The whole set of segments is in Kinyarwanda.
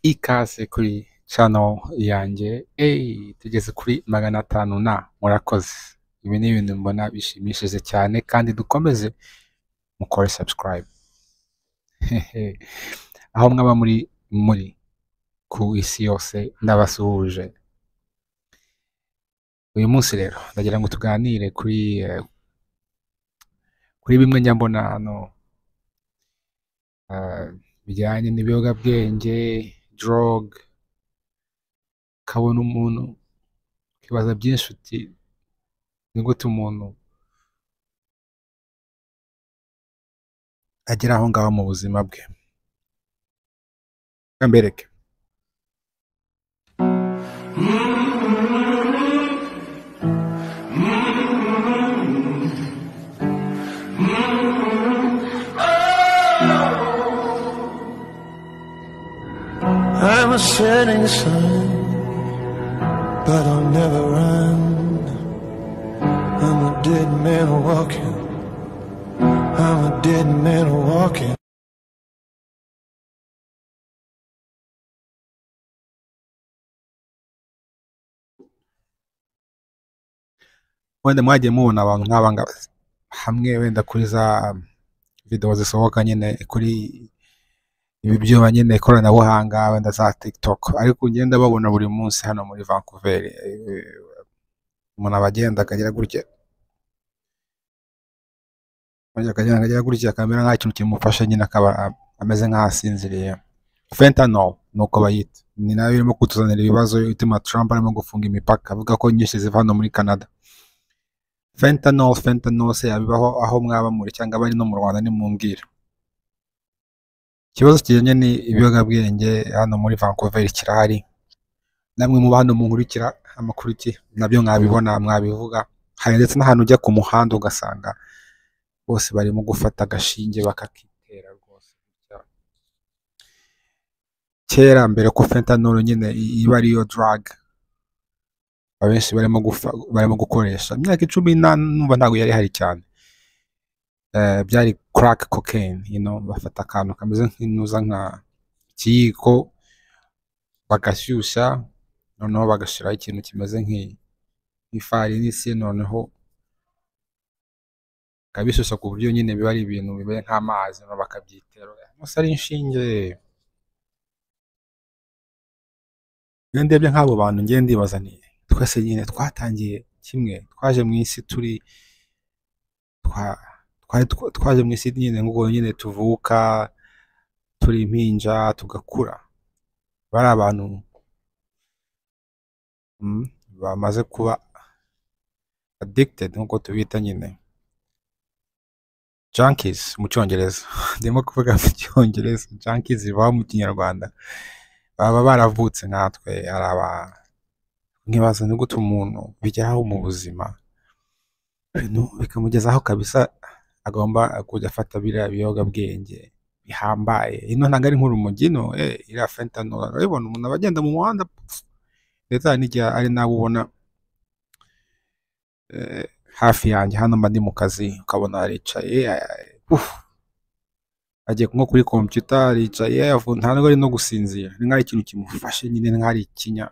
Ikaze kuri channel yanjye, tugeze kuri 500 na murakoze. Ibi ni ibintu mbona bishimishije cyane kandi dukomeze mukore subscribe. Aho mwaba muri ku isi yose ndabasuhuje. Uyu munsi rero ndagira ngo tuganire kuri bimwe njya mbona hano bijyanye n'ibiyobyabwenge, drug, kabona umuntu ukibaza byinshi uti ni gute umuntu agera aho ngaho mu buzima bwe. Reka mbereke. I'm a setting sun, but I'll never run. I'm a dead man walking. I'm a dead man walking. Wenda mwagiye mubona abantu nk'aba ngaba hamwe wenda kuri za video zisohoka nyine kuri ibi byuma nyine ikoranabuhanga wenda za TikTok, ariko ngenda babona buri munsi hano muri Vancouver. Umuntu aba agenda akagira gutya, akagira gutya akamera nk'aho ikintu kimufasha nyine, akaba ameze nk'aho asinziriye. Fentanyl nuko bayita, ni nayo irimo kutuzanira ibibazo ituma Trump arimo gufunga imipaka avuga ko nyinshi ziva hano muri Canada. Fentanyl se yabibaho aho mwaba muri cyangwa bari no mu Rwanda nimumbwira. Ikibazo kijyanye ni ibiyobyabwenge hano muri Vancouver kirahari, namwe muba hano munkurikira amakuru ki nabyo mwabibona mwabivuga. Hari ndetse n'ahantu ujya ku muhanda ugasanga bose barimo gufata agashinge bakakitera rwose. Kera mbere ko fentanyl nyine iba ariyo drug abenshi barimo gukoresha, imyaka 10 numva ntabwo yari ihari cyane. Byari crack cocaine, you know, bafata akantu kameze nk'inuza nka ikiyiko bagashyushya, noneho bagashiraho ikintu kimeze nk'ifarini, noneho bakabishyushya ku buryo nyine biba ari ibintu bimeze nk'amazi, noneho bakabyitera gusa ari inshinge. Iyo ndebye nk'abo bantu ngiye ndibaza nti twese nyine twatangiye kimwe, twaje mu isi turi twaje mu isi nyine nk'uko nyine tuvuka turi impinja tugakura. Bari abantu bamaze kuba addicted nk'uko tubita nyine junkies mu cyongereza. Ndimo kuvuga mu cyongereza, junkies bibaho mu kinyarwanda. Baba baravutse nkatwe, ari aba nkibaza ni gute umuntu bigeraho mu buzima ibintu bikamugezaho kabisa agomba kujya afata biriya biyobyabwenge bihambaye. Ino ntabwo ari nk'urumogi, ino iriya fentanyl urabibona umuntu aba agenda mu muhanda, ndetse hari n'igihe ari nawe ubona hafi yanjye hano mba ndi mu kazi, ukabona aricaye agiye nko kuri computer aricaye, nta nubwo ari no gusinzira, ni nk'aho ikintu kimufashe nyine, nk'aho ari ikinya.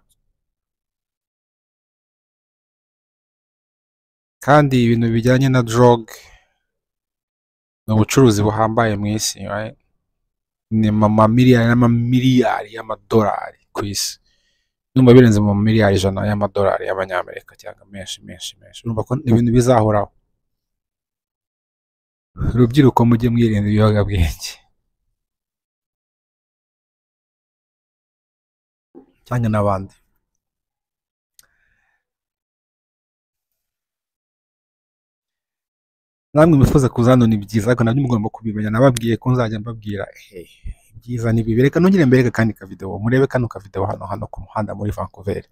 Kandi ibintu bijyanye na drug ni ubucuruzi buhambaye mu isi, right? Ni amamiliyari n'amamiliyari y'amadolari ku isi. Ndumva birenze mu mamiliyari 100 y'amadolari y'abanyamerika cyangwa menshi menshi menshi. Urumva ko ibintu bizahoraho. Urubyiruko mujye mwirinda ibiyobyabwenge cyangwa n'abandi. Namwe mwifuza kuza hano ni byiza, ariko nabyo mugomba kubimenya. Nababwiye ko nzajya mbabwira ibyiza n'ibibi. Reka nongere mbereke kandi ka video, murebe kano ka video hano ku muhanda muri Vancouver.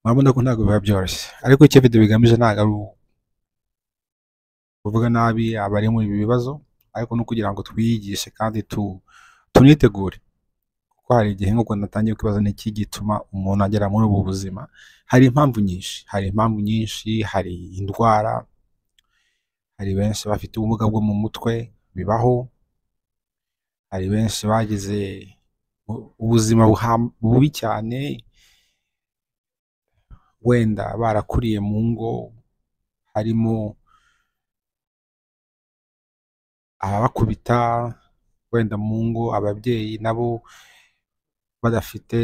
Murabona ko ntabwo biba byoroshye, ariko icyo video bigamije ntabwo ari kuvuga nabi abari muri ibi bibazo, ariko no kugira ngo twiyigishe kandi tunitegure, kuko hari igihe nk'uko natangiye kwibaza ni iki gituma umuntu agera muri ubu buzima. Hari impamvu nyinshi, hari impamvu nyinshi, hari indwara, hari benshi bafite ubumuga bwo mu mutwe bibaho, hari benshi bagize ubuzima bubi cyane, wenda barakuriye mu ngo harimo ababakubita, wenda mu ngo ababyeyi nabo badafite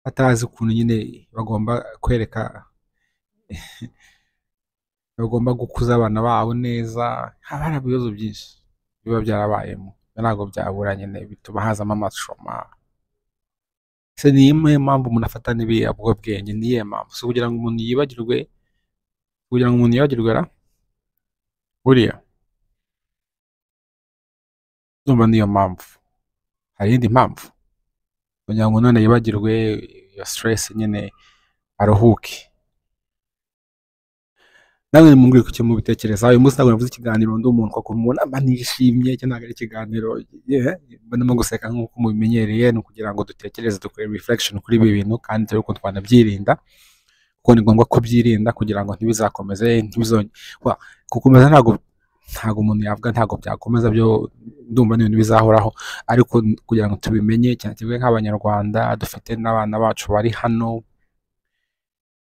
batazi ukuntu nyine bagomba kwereka bagomba gukuza abana babo neza. Haba hari ibibazo byinshi biba byarabayemo, ntabwo byabura nyine, bituma hazamo amatrauma. Se ni imwe mpamvu umuntu afata n'ibiyobyabwenge? Ni iyihe mpamvu? Si ukugira ngo umuntu yibagirwe, kugira ngo umuntu yibagirwe ra? Buriya ndumva niyo mpamvu. Hari iyindi mpamvu? Kugira ngo none yibagirwe iyo stress nyine, aruhuke. Namwe mumbwire ku cyo mubitekereza. Uyu munsi ntabwo navuze ikiganiro ndi umuntu kuko mubona mba nishimye, icyo ntabwo ari ikiganiro, mba ndimo guseka nk'uko mubimenyereye, ni ukugira ngo dutekereze, dukore reflection kuri ibi bintu kandi turebe ukuntu twanabyirinda, kuko ni ngombwa kubyirinda kugira ngo ntibizakomeze, gukomeza ntabwo umuntu yavuga ntabwo byakomeza byo, ndumva ni ibintu bizahoraho, ariko kugira ngo tubimenye cyane twebwe nk'Abanyarwanda dufite n'abana bacu bari hano,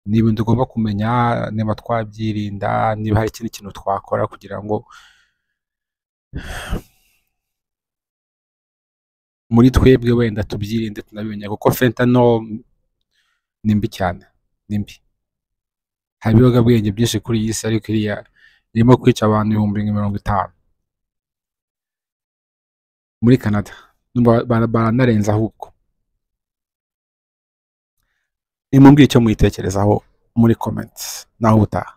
ni ibintu tugomba kumenya niba twabyirinda, niba hari ikindi kintu twakora kugira ngo muri twebwe wenda tubyirinde tunabimenye, kuko fentanyl ni mbi cyane, ni mbi. Hari ibiyobyabwenge byinshi kuri iyi si, ariko iriya irimo kwica abantu 50,000 muri Canada, baranarenza ahubwo. Nimumbwire icyo muyitekerezaho muri comments. Naho ubutaha.